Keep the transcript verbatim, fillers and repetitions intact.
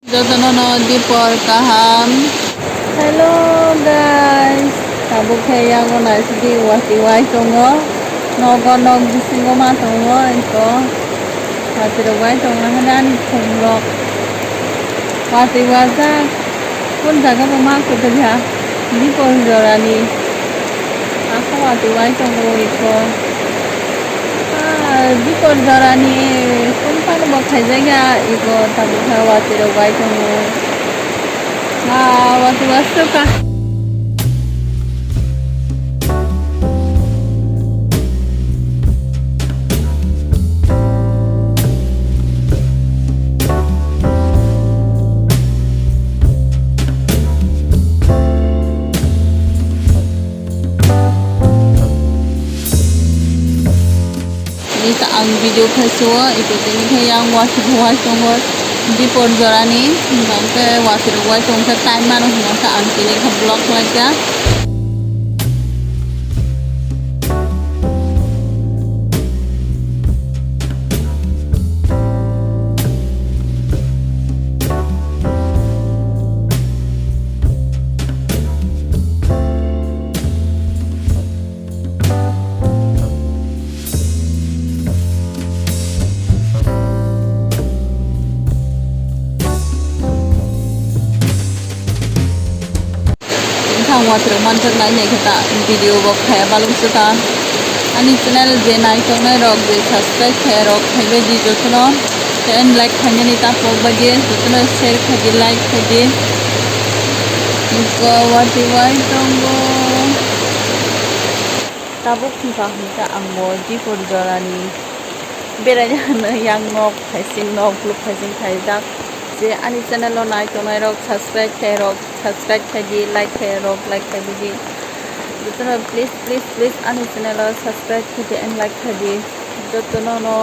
Jotono no dipor kaham. Hello guys, tabuk khe yago naisidi watwi wai tongo. Nogo nok bisingo ma tongo iko. Watwi rok wai tongo hwnwi ani khum rok. Watwi wajak. Kun jaga bo ma kwtwkha. Dipor jorani. Asa watwi wai tongo iko. Ah, dipor jorani kun phano bo khaijak ya iko tabuk kha watwi rok wai tongo. Ah, watwi wasuk kha. Nisa ang video khaisuo, ito tini khe yang watwi bo wai tongo dipor jorani, hwnkhe watwi rok wai tongkhe time mano hwnkhe ang tini khe vlog khlaijak. Wngkha ang watwi rok manjak nai nai khe ta video bo khaya balwk se ta. Ani channel je nai tongnai rok je subscribe khaya rok khaibai di jotono. Tei ani like khainani ta pok bai di jotono share khai di like khai di. Iko watwi wai tongo. Tabuk wngkha hwnkhe ang bo dipor jorani beraina hwnwi yang nok phaising nok luk phaising khaijak. Je ani channel o nai tongnai rok subscribe khai rok subscribe khai di, like khai rok like khai di. Jotono please please please ani channel o subscribe khai di and like khai di. Jotono no